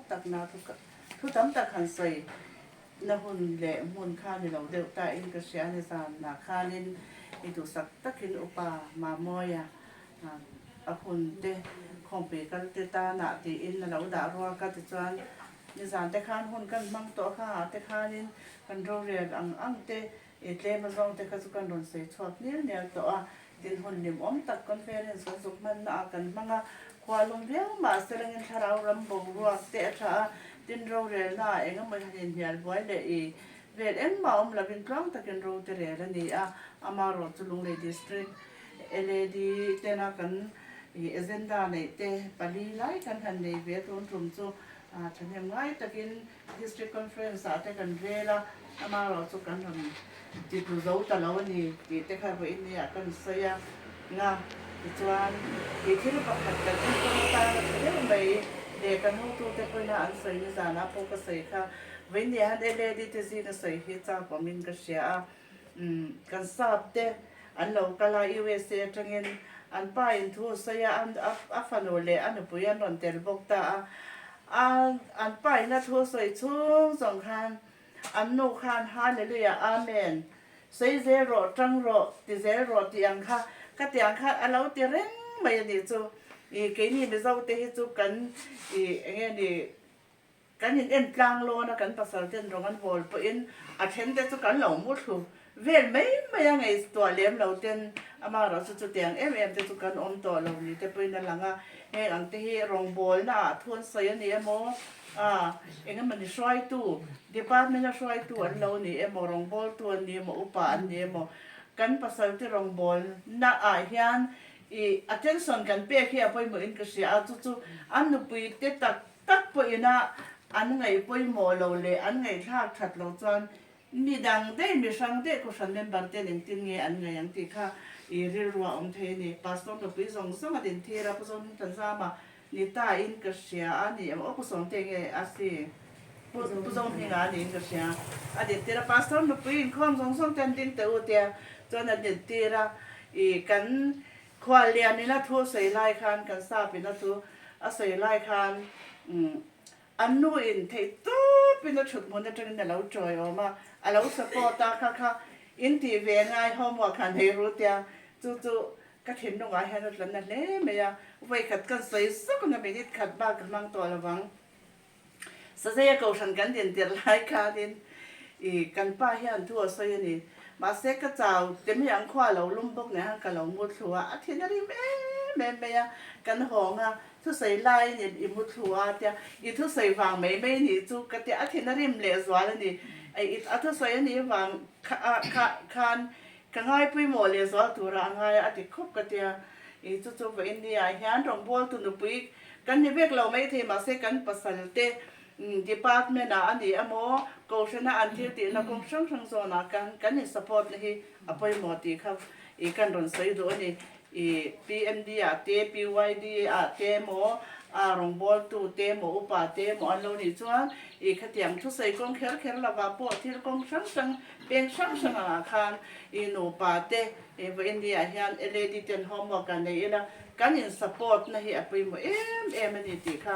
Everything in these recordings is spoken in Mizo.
tak na thu thu tam tak han sawi na hun leh hmun kha ni lo deuh ta in ka hria a ni zanah khanin i duhsak takin upa Mamawia a hun te khawmpui kal te tanah tiin a lo dah ruak a tichuan nizan te khan hun kan hmang tawh kha ah te khanin kan rorel ang ang te i tlem azawng te kha chu kan rawn sawi chhuak nial nial tawh a tin hun hlimawm tak conference kan zuk hmanna ah kan hmang a khua lum viau mah se langin thlarau ram boruak te a tha a tin rorelna ah eng emaw han inhnial buai leh i vel engmah awm lovin tluang takin ro te rel a ni a amarawh chu Lunglei District LAD tena kan agenda neih te pali lai kan han nei ve tun tum chu thahnem ngai takin District Conference ah te kan rel a, amarawh chu kan rawn ti tlu zo ta lo a ni tih te kha vawiin ni ah kan sawi a nga tichuan ih thil pakhat kan enkawl atan a tha deuh mai leh kan hotute pawhin a an sawi nizanah pawh ka sawi kha vawiin ni ah hian LAD te zinga sawi hi chak awmin ka hria a. Kan sap te an lo kal a, USA atangin an pa in thu a sawi a, a fanu leh a nupui an rawn tel bawk ta a. An pa in a thu a sawi chhung zawng khan an nu khan Hallelujah Amen sawi zel rawh, tang rawh, ti zel rawh tih ang kha ka ti ang khan a lo ti reng mai a nih chu. Keini Mizo te hi chu kan ih enge ni Kan in en tlang lawn a, kan pasal ten rawng an bawl pawhin a then te chu kan lo mu thlu vel mai mai a, ngaihtuah lem lo ten amaherawh chu chutiang em em te chu kan awm tawh lo ni te pawhin a lang a, heng ang te hi rawngbawlna ah thu an sawi a ni emaw ah eng emawni hruaitu department a hruaitu an lo ni emaw rawngbawltu an ni emaw upa an ni emaw kan pasal te rawngbawlna ah hian ih attention kan pek hi a pawimawh in ka hria a, chu chu an nupui te tak Tak pawhina an ngaih pawimawh lo leh an ngaihthlak that lo chuan mi dang daih, mi hrang daih kohhran member ten engtin nge an ngaih ang tih kha i rilru a awm thei a ni. Pastor nupui zawng zawng a din thir a, Pu Zawng Hmingthanzama ni ta in ka hria a ni em aw Pu Sawmte nge a si? Pu Pu Zawng Hminga a niin ka hria a din tir a, Pastor nupui inkhawm zawng zawng te an ding teh u tia chuan an din tir a, i kan Khuallian in a thu sawi lai khan kan sap in a thu a sawi lai khan an nu in theih tawp in a thut hmun atangin a lo chawi awm a, a lo support a kha kha in tih ve ngai homework han nei ru tia chu chu ka thinlung ah hian a tla na hle mai a, vawikhat kan sawi zawk ang a minute khat bak ka hmang tawh lovang. Sazeia kohhran kan din tirh lai khanin i kan pa hian thu a sawi a ni. Mahse ka chau te mai ang khua lo lum bawk nen khan ka lo mu thlu a, a thin a rim em em mai a, kan hawng a, thusawi laiin i mu thlu a tia, i thusawi vang mai mai nih chu ka tia, a thin a rim leh zual a ni. A thusawi a nih vang khan ka ngaipawimawh leh zual tura a ngai a, a ti khawp ka tia. I chu chu vawiin ni ah hian rawngbawltu nupui Kan ni vek lo maithei mahse kan pasal te department ah a ni emaw kohhran a an thil tihna kawng hrang hrang zawn ah kan kan in support na hi a pawimawh tih kha i kan rawn sawi duh a ni. I PMD ah te PYD ah te emaw a rawngbawltu te emaw upa te emaw an lo nih chuan i khatiang thusawi kawng kher kher lovah pawh thil kawng hrang hrang peng hrang hrang ah khan i nupa te vawiin ni ah hian LAD ten homework ah nei ila Kan in support na hi a pawimawh em em a ni tih kha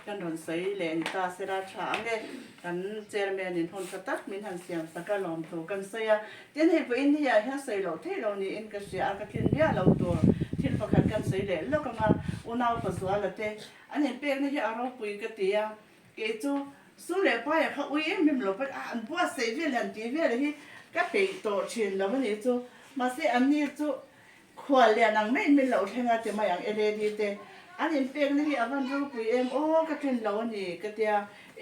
kan rawn sawi leh ni ta sela tha ang e. Kan chairman in hun tha tak min han siam sak a lawm thu kan sawi a. Tin hei pawhin hei ah hian sawi loh theih lo niin ka hria a, ka tlin miah lo tur thil pakhat kan sawi leh lawk ang a, unau Pazuala te an inpekna hi a ropui ka ti a, kei chu Su leh paia kha ui em em lo pawn a an buatsaih vel han tih vel hi ka peih tawh thin lo a nih chu. Mahse anni chu Khual lian ang mai min lo thleng a ti mai ang LAD te an inpekna hi a van ropui em aw ka tlin lo a ni ka tia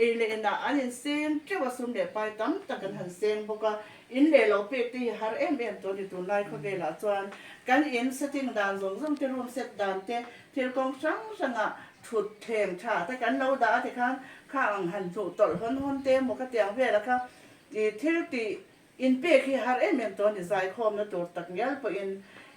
ei leh inah an inseng teuh a sum leh pai tam tak an han seng bawk a in leh lo pek te hi har em em tawh a ni tunlai khawvelah chuan kan in setting dan zawng zawng te room set dan te thil kawng hrang hrangah thut thleng tha te kan lo dah a tikhan kha ang han hnuh tawlh hawn hawn te emaw ka tiang velah kha ih thil tih Inpek hi har em em tawh a ni, zaikhawmna tur tak ngial pawhin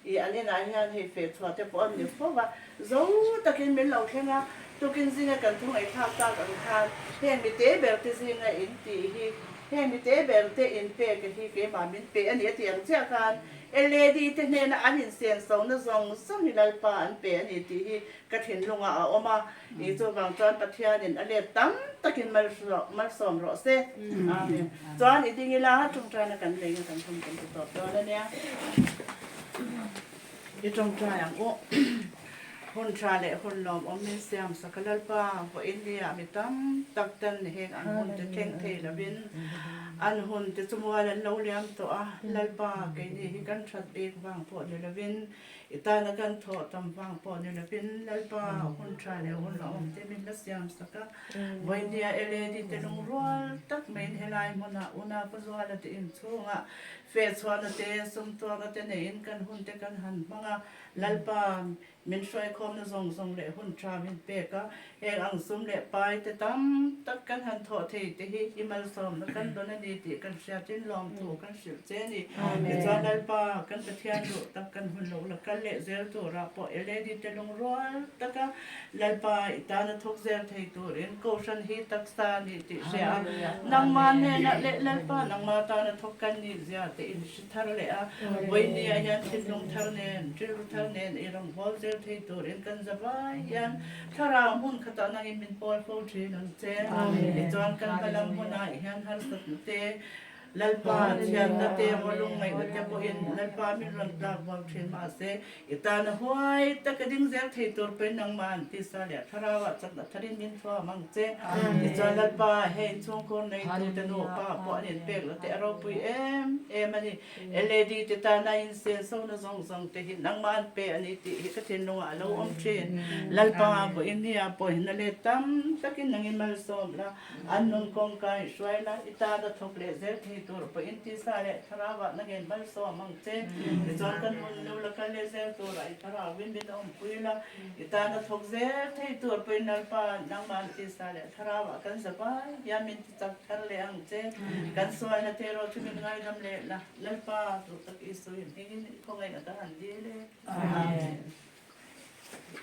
i an inah hian hei feh chhuah te pawh an ni fo va, zo takin min lo thleng a, tukin zinga kan thu ngaihthlak tak ang khan heng mi te ber te zinga in tih hi. Heng mi te ber te in pek hi keimah min pe a ni a ti ang chiah khan LAD te hnena an insenso na zawng zawng hi Lalpa an pe a ni tih hi ka thinlungah a awm a, i chuvang chuan Pathianin a let tam takin malsawm rawh se. Amen. Chuan i ding ila tawngtaina kan lei a kan hun kan ti tawp dawn a nia. I tawngtai ang u. Hun tha leh hun lawmawm min siam sak a Lalpa, vawiin nia mi tam tak ten heng an hun te thleng thei lovin an hun te chu mual an lo liam tawh a, Lalpa keini hi kan that bik vang pawh ni lovin i tana kan thawh tam vang pawh ni lovin Lalpa hun tha leh hun lawmawm te min la siam sak a, vawiin nia LAD te lungrual tak maiin helai hmunah unau zuala te inchhungah Fehchhuahna te, sumtuakna te neiin kan hun te kan han hmang a, Lalpa min hruaikhawmna zawng zawng leh hun tha min pek a, heng ang sum leh pai te tam tak kan han thawh thei te hi i malsawmna kan dawn a ni tih kan hriatin lawmthu kan hrilh che a ni. Tichuan Lalpa kan Pathian duh tak kan hun lo la kal leh zel turah pawh LAD te lungrual taka Lalpa i tana thawk zel thei turin Kohhran hi taksa a ni tih hria a, nangmah hnenah leh Lalpa nangmah tana thawk kan nih zia te in hre thar leh a, vawinia hian thinlung thar nen, rilru thar nen i rawngbâwl zel thei turin kan za vai hian thlarau hmun khatah nangin min pawl fo thin ang che. Tichuan kan hmalam hunah hian harsatna te, Lalpa thianna te emaw lungngaihna te pawhin Lalpa min rawn tlak vang thin mahse i tana huai taka ding zel thei tur pawhin nangmah an tisa leh thlarauah chakna tharin min thuam ang che. Tichuan Lalpa hei inchhungkhur neitute nupa pawh an inpek lo teh a ropui em em a ni. LAD te tana insenso na zawng zawng te hi nangmah an pe a ni tih hi ka thinlungah a lo awm thin. Lalpa pawhin nia pawhin a let tam takin nangin malsawm la. An nun kawngka i hruai la, i tan a thawk leh zel thei tur pawhin tisa leh thlarauah na ngen malsawm ang che. Tichuan kan hun lo la kal leh zel turah i thlarauin min awmpui la, i tan a thawk zel thei tur pawhin Lalpa nangmah tisa leh thlarauah kan za vai hian min ti chak thar leh ang che. Kan sualna te erawh chu min ngaidam leh la, Lalpa duhtak Isuin hmingin i khawngaih a ta han dil e. Amen.